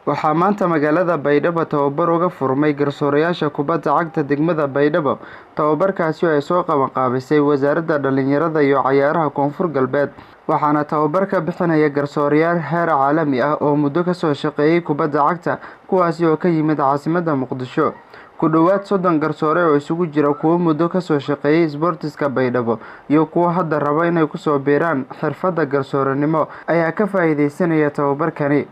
Waxaa maanta magaalada Baydhabo tababar uga furmay garsoorayaasha kubadda cagta degmada Baydhabo. Tababarkaasi oo ay soo qaban qaabisay Wasaaradda Dhalinyarada iyo Cayaaraha Koonfur Galbeed, waxaana tababar ka bixinaya garsoorayaal heer caalami ah oo muddo ka soo shaqeeyay kubadda cagta, kuwaasi oo ka yimid caasimadda Muqdisho. Ku dhowaad 30 garsoore oo isugu jira kuwo muddo ka soo shaqeeyay isboortiska Baydhabo iyo kuwo hadda raba inay ku soo biiraan xirfadda garsoorenimo ayaa ka faa'iideysanaya tababarkani.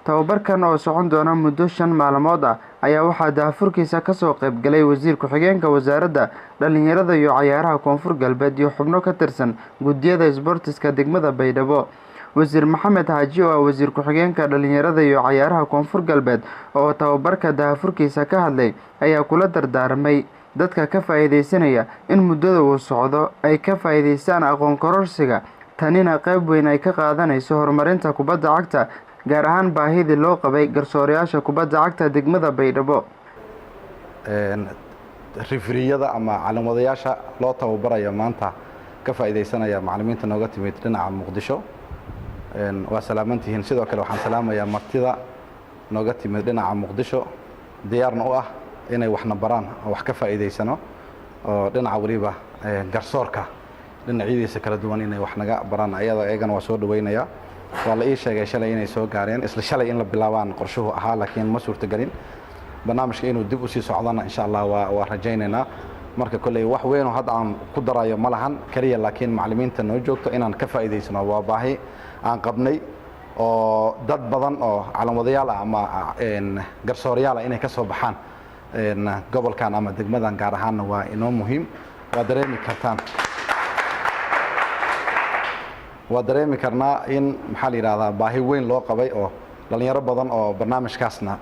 Tababarkan oo socon doona muddo 5 maalmood ah ayaa waxaa daahfurkiisa ka soo qayb galay Wasiir Ku-xigeenka Wasaaradda Dhalinyarada iyo Cayaaraha Koonfur Galbeed iyo xubno ka tirsan guddiyada isboortiska degmada Baydhabo. Wasiir Maxamed Xaaji oo ah Wasiir Ku-xigeenka Dhalinyarada iyo Cayaaraha Koonfur Galbeed oo tababarka daahfurkiisa ka hadlay ayaa kula dardaarmay dadka ka faa'iideysanaya in muddada uu socdo ay ka faa'iideystaan aqoon kororsiga, tanina qayb weyn ay ka qaadanayso horumarinta kubadda cagta, gaar ahaan baahidii loo qabay garsoorayaasha kubadda cagta degmada Baydhabo. Referee-yada ama calimwadayaasha loo tababarayo maanta ka faa'iidaysanaya macallimiinta nooga timid dhinaca Muqdisho, waa salaamantihiin. Sidoo kale waxaan salaamayaa martida nooga timid dhinaca Muqdisho, diyaarna u ah inay waxna baraan oo wax ka faa'iidaysano, oo dhinaca weliba garsoorka dhinacyadiisa kala duwan inay wax naga baraan. Ayada iyagana waa soo dhawaynayaa. Waa la ii sheegay shalay inay soo gaareen, isla shalay in la bilaabaan qorshuhu ahaa, laakiin ma suurtagelin. Barnaamijka inuu dib usii socdana insha Allah waa rajaynaynaa. Marka kolley wax weyn oo hadda aan ku darayo ma lahan keliya, laakiin macallimiinta noo joogto inaan ka faa'iidaysano waa baahi aan qabnay, oo dad badan oo calamwadayaal ah ama garsoorayaal ah inay ka soo baxaan gobolkan ama degmadan gaar ahaanna waa inoo muhiim. Waa dareemi kartaan, waa dareemi karnaa in, maxaa la yidhahdaa, baahi weyn loo qabay oo dhalinyaro badan oo barnaamijkaasna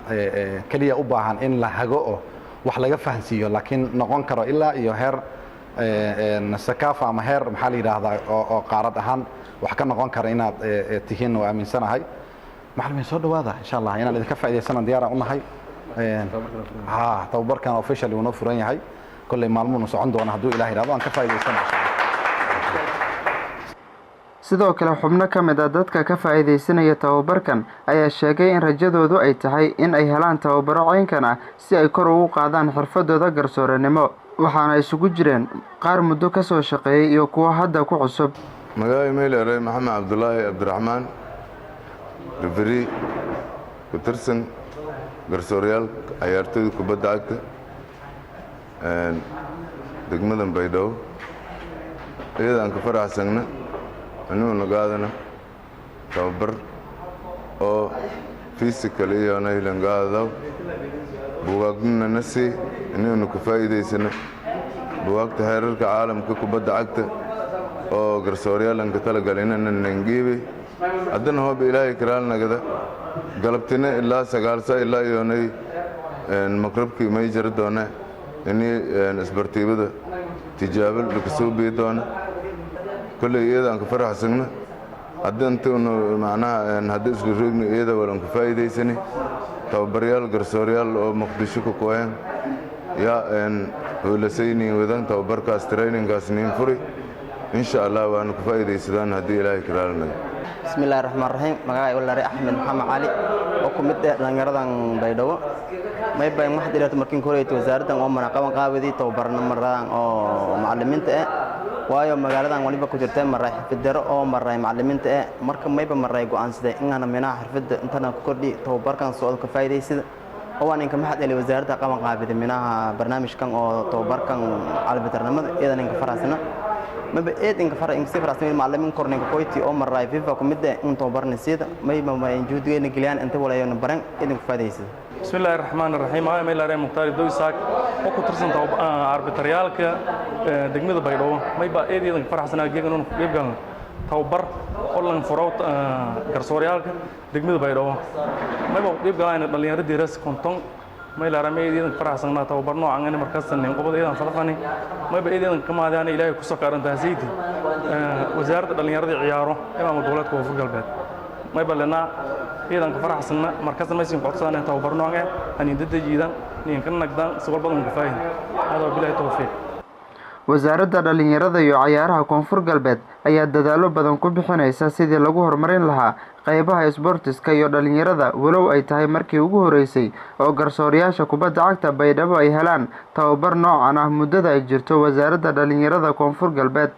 keliya u baahan in la hago oo wax laga fahansiiyo, laakiin noqon karo ilaa iyo heer CECAFA ama heer, maxaa la yidhaahdaa, oo qaarad ahaan wax ka noqon kara inaad tihiin waa aaminsanahay. Macallimiin, soo dhawaada. Insha Allah inaan idinka faa'iidaysana diyaaraan u nahay. Ha, tababarkan officially wuu noo furan yahay, kolley maalmuhuna socon doona hadduu Ilaah yidhahdo. Aan ka faa'iidaysana insha Allah. Sidoo kale xubno ka mid ah dadka ka faa'iideysanaya tababarkan ayaa sheegay in rajadoodu ay tahay in ay helaan tababaro caynkan ah si ay kor ugu qaadaan xirfadooda garsoorenimo, waxaana isugu jireen qaar muddo ka soo shaqeeyay iyo kuwo hadda ku cusub. Magacay meyleray Maxamed Cabdulaahi Cabdiraxmaan, referee ku tirsan garsoorayaal cayaartooyda kubadda cagta degmadan Baydhabo. Iyadaan ka faraxsagna aniguna gaadana tababar oo physical iyona hilangaadaw buugaagnina na sii inaynu ka faa'iidaysano buugaagta heerarka caalamka kubadda cagta oo garsooryaalanka talagalay nangiibay. Haddana hooba Ilaahay karaalnagada, galabtina ilaa 9 sa ilaa iyoonay maqrabkii may jari doona ini isbartiibada tijaabo lakasoo bii doona. Kolley iyadaan ka faraxsagna haddi intuunu macnaha haddi isku roogni iyada walan ka faa'iidaysani. Tababaryaal garsooryaal oo Muqdisho ka kooyan yaa hoolasaynin wadan tababarkaas, trainingkaas nin furi. Insha Allah waanu ka faa'iidaysadaan haddii Ilaahay karaalnaga. Bismi Illahi Raxmaan Raxiim. Magacay walare Axmed Maxamed Cali oo ku mid ah dhallinyaradan Baydhabo. May bay maxad ilaato markiin koreyta wasaaraddan oo mana qaban qaabadii tababarnimaradan oo macallimiinta ah, waayo magaaladan waliba ku jirta maray xirfadaro oo maray macallimiinta ah. Marka mayba maray go'aansaday inaan minaha xirfadda intana ku kordhi tababarkan socdo ka faa'iidaysada, oo waan inka maxad eli wasaaradda qaban qaabida minaha barnaamijkan oo tababarkan calabitarnimada. Iyadan inka faraasna maba eed inka fara inka si faraasna macallimiin korninka koyti oo maray FIFA ku mid ah in tababarna sida mayba ma juhdigeena geliyaan inta walayona baran idin ku faa'iidaysada. Bismi Illaahi Raxmaan Raxiim. Maa meelare Mukhtaar Ibdow Isaaq oo ku tirsan arbitaryaalka degmada Baydhabo. Mayba eedeedan faraxsanaa geegan ku qayb galna tababar oo lan furo garsooryaalka degmada Baydhabo. Mayba ku qayb galayna dhalinyaro diiras 50. Maylaara may eedeedan faraxsanaa tababar noocan in markaas nin qobod eedan falafani. Mayba eedeedan kamaadaan Ilaahay ku soo kaarantaasaydi Wasaaradda Dhalinyarada Ciyaaro ee maamul goboleedka Koonfur Galbeed. Mayba lenaa ciidanka faraxsanna markaasna maysin codsadaan tababar noocan hanin dadajiidan ninka nagdaan si walbadan ku faahin hada. Billahi tawfiiq. Wasaaradda Dhalinyarada iyo Cayaaraha Koonfur Galbeed ayaa dadaallo badan ku bixinaysa sidii lagu horumarin lahaa qeybaha isboortiska iyo dhalinyarada, walow ay tahay markii ugu horeysay oo garsoorayaasha kubadda cagta Baydhabo ay helaan tababar noocan ah muddada ay jirto Wasaaradda Dhalinyarada Koonfur Galbeed.